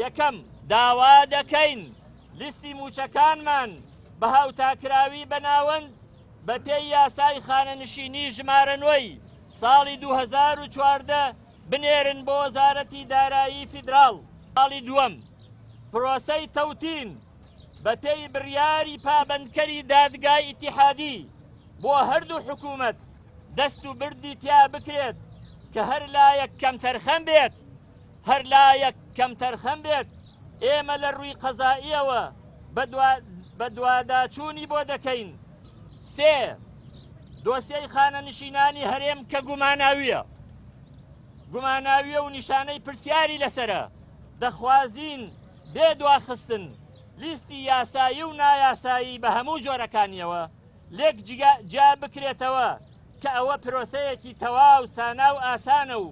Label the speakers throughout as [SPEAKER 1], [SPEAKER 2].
[SPEAKER 1] یەکەم، داوا دەکەین لیستی مووچەکانمان بە هاوتاکراوی بە ناوەند بەپێی یاسای خانەنشینی ژمارە نۆی ساڵی 2014 بنێرن بۆ وەزارەتی دارایی فیدراڵ. خاڵی دووەم، پرۆسەی تەوتین بەپێی بڕیاری پابەندکەری دادگای ئیتیحادی بۆ هەردوو حکوومەت دەست و بردی تیا بکرێت کە هەر لایەک کەمتەرخەم بێت هەر لایەک کەمتەرخەم بێت ئێمە لە ڕووی قەزائیەوە بەدواداچوونی بۆ دەکەین. سێ، دۆسیەی خانەنشینانی هەرێم کە گوماناوییە گوماناوییە و نیشانەی پرسیاری لەسەرە، دەخوازین بێ دواخستن لیستی یاسایی و نایاسایی بە هەموو جۆرەکانیەوە لێک جیا بکرێتەوە کە ئەوە پرۆسەیەکی تەواو سانا و ئاسانە و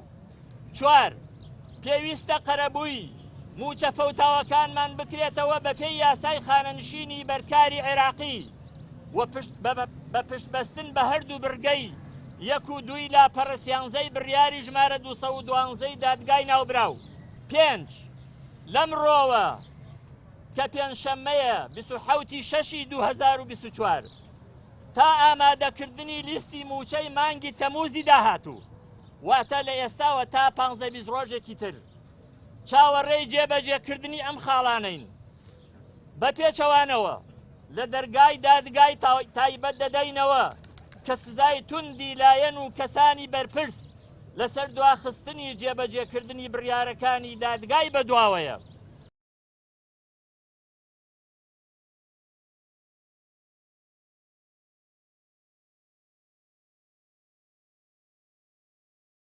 [SPEAKER 1] چوار، پێویستە قەرەبووی مووچە فەوتاوەکانمان بکرێتەوە بەپێی یاسای خانەنشینی بەرکاری عێراقی و بە پشتبەستن بە هەردوو بڕگەی یەک و دووی لاپەڕە سیانزەی بڕیاری ژمارە 212 ی دادگای ناوبراو. پێنج، لەمڕۆوە کە پێنجشەممەیە 27 ی شەشی 2024 تا ئامادەکردنی لیستی مووچەی مانگی تەمووزی داهاتوو، واتە لە ئێستاوە تا پانزە 20 ڕۆژێکی تر، چاوەڕێی جێبەجێکردنی ئەم خاڵانەین. بە پێچەوانەوە لە دەرگای دادگای تایبەت دەدەینەوە کە سزای توندی لایەن و کەسانی بەرپرس لەسەر دواخستنی جێبەجێکردنی بڕیارەکانی دادگای بەدواوەیە.